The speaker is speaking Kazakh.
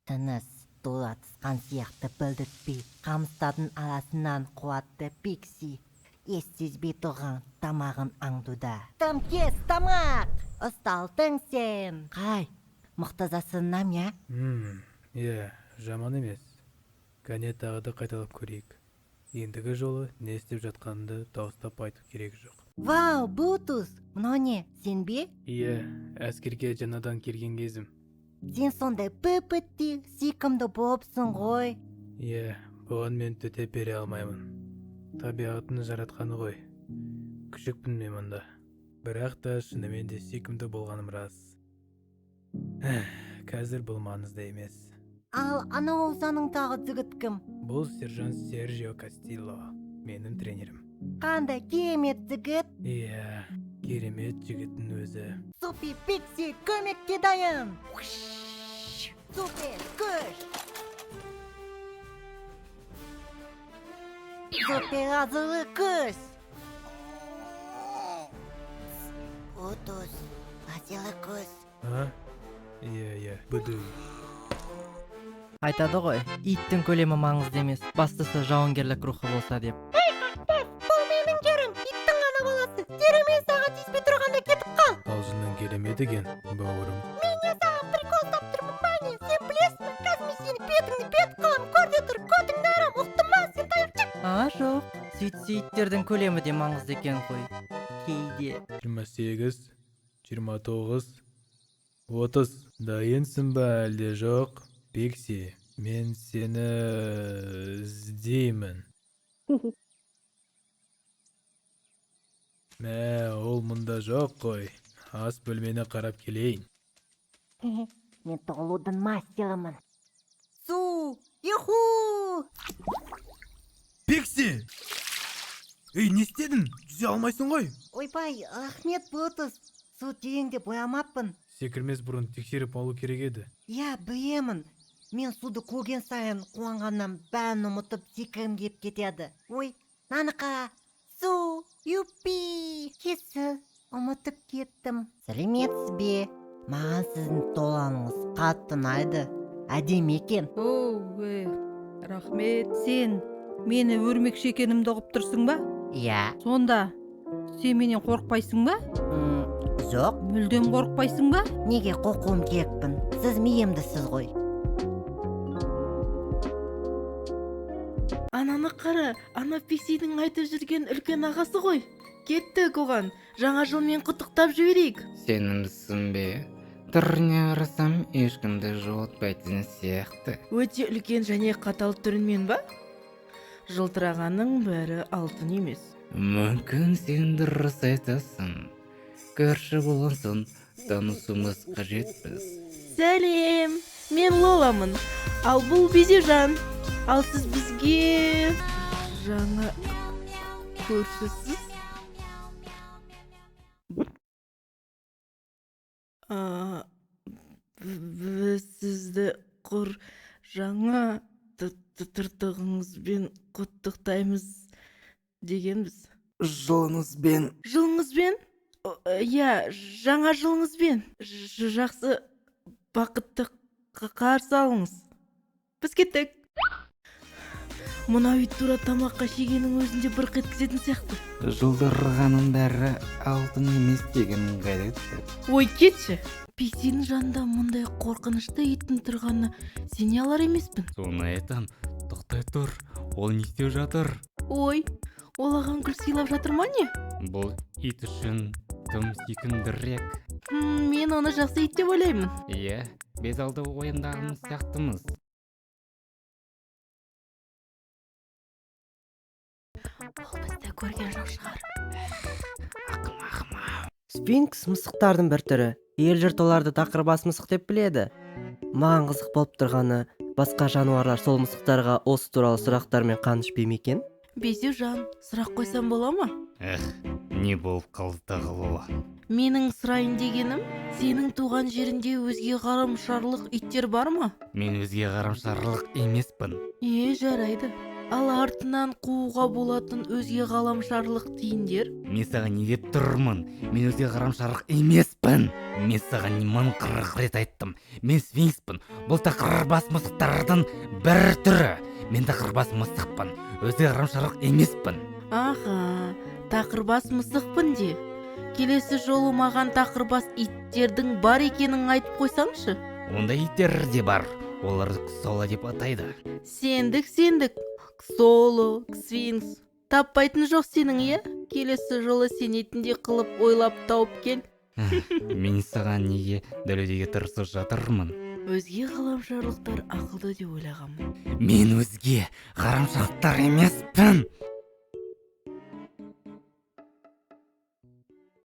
Тыныс тула тышқан сияқты білдіртпей қамыстардың арасынан қуатты Пикси ес сезбей тұрған тамағын аңдуда. Тым тез тамақ! Ұсталдың сен! Қалай, мықты жасырынам, иә? Иә, жаман емес. Кәне, тағы да қайталап көрейік. Ендігі жолы не істеп жатқаныңды дауыстап айтып керегі жоқ. Вау, Бутус, мынау не, сен бе? Иә, әскерге жаңадан келген кезім. Сен сондай бүп-бүттей сүйкімді болыпсың ғой. Иә, бұған мен төтеп бере алмаймын. Табиғаттың жаратқаны ғой. Күшікпін мен мұнда. Бірақ та шынымен де сүйкімді болғаным рас. Қазір бұл маңызды емес. Ал анау жаныңдағы жігіт кім? Бұл сержант Сержио Кастилло, менің тренерім. Қандай керемет жігіт! Иә, керемет жігіттің өзі. Супер Пикси көмекке дайын! Супер күш! Супер азылы күш! Бутус, азылы күш. А? Иә, иә, буду. Айтады ғой, иттің көлемі маңызды емес, бастысы жауынгерлік рухы болса деп. Ей, қақпас, бұл менің жерім, иттің ғана баласы. Жеріме саған тиіспей тұрғанда кетіп қал. Қалжының керемет екен, бауырым. Мен не саған прикол ұстап тұрмын ба не? Сен білесің бе, қазір мен сені бетіңді бет қыламын, көр де тұр, көтіңді айырам, ұқтың ба, сен таяқшы. А, жоқ, сөйтсе иттердің көлемі де маңызды екен ғой. Кейде. 28, 29, 30. Дайынсың ба әлде жоқ? Пикси, мен сені іздеймін. Мә, ол мұнда жоқ қой. Ас бөлмені қарап келейін. Мен тығылудың мастерімін. Су! Юху! Пикси! Ей, не істедің? Жүзе алмайсың ғой. Ойбай, рахмет, Бутус. Су терең деп ойламаппын. Секірмес бұрын тексеріп алу керек еді. Иә, білемін. Мен суды көрген сайын қуанғаннан бәрін ұмытып секіргім келіп кетеді. Ой, мынаны қара. Су, юпи! Кесір, ұмытып кеттім. Сәлеметсіз бе? Маған сіздің толаныңыз қатты ұнайды. Әдемі екен. Оу, рахмет. Сен мені өрмекші екенімді ұғып тұрсың ба? Иә. Сонда сен менен қорықпайсың ба? Жоқ. Мүлдем қорықпайсың ба? Неге қорқуым керекпін? Сіз мейірімдісіз ғой. Ананы қара, ана Пиксидің айтып жүрген үлкен ағасы ғой. Кеттік оған, жаңа жылмен құттықтап жіберейік. Сенімсің бе? Түріне қарасам, ешкімді жуытпайтын сияқты. Өте үлкен және қатал түрінмен ба? Жылтырағанның бәрі алтын емес. Мүмкін сен дұрыс айтасың. Көрші болған соң танысуымыз қажетпіз. Сәлем, мен Лоламын. Ал бұл Безежан. Ал сіз бізге жаңа көршісіз? Біз сізді құр жаңа тыртығыңызбен құттықтаймыз дегенбіз. Жылыңызбен. Жылыңызбен? Иә, жаңа жылыңызбен. Жақсы бақытты қарсы алыңыз. Біз кеттік. Мынау ит тура тамаққа шегенің өзінде бұрқ еткізетін сияқты. Жылдырғаның бәрі алтын емес деген қайда кетті? Ой, кетші. Пиксидің жанында мұндай қорқынышты иттің тұрғанына сене алар емеспін. Соны айтам, тоқтай тұр, ол не істеп жатыр? Ой, ол аған гүл сыйлап жатыр ма не? Бұл ит үшін тым сүйкімдірек. Мен оны жақсы ит деп ойлаймын. Иә, біз алды ойындағымыз сияқтымыз. Ол бізді көрген жоқ шығар. Ақымақ. Сфинкс мысықтардың бір түрі. Ел жұрт оларды тақыр бас мысық деп біледі. Маған қызық болып тұрғаны, басқа жануарлар сол мысықтарға осы туралы сұрақтармен қан ішпей ме екен? Безеу жан, сұрақ қойсам бола ма? Эх, не болып қалды тағы, Лола? Менің сұрайын дегенім, сенің туған жерінде өзге ғаламшарлық иттер бар ма? Мен өзге ғаламшарлық емеспін. Е, жарайды. Ал артынан қууға болатын өзге ғаламшарлық тиіндер? Мен саған не деп тұрмын? Мен өзге ғаламшарлық емеспін. Мен саған 1040 рет айттым. Мен сфинкспін. Бұл тақырбас мысықтардың бір түрі. Мен тақырбас мысықпын. Өзге ғаламшарлық емеспін. Аха, тақырбас мысықпын де. Келесі жолы маған тақырбас иттердің бар екенін айтып қойсаңшы. Ондай иттер де бар. Оларды ксола деп атайды. Сендік, сендік. Ксоло, сфинкс. Таппайтын жоқ сенің, иә? Келесі жолы сенетіндей қылып ойлап тауып кел. Мен саған неге дәлелдеуге тырысып жатырмын? Өзге ғаламшарлықтар ақылды деп ойлағанмын. Мен өзге ғаламшарлықтар емеспін.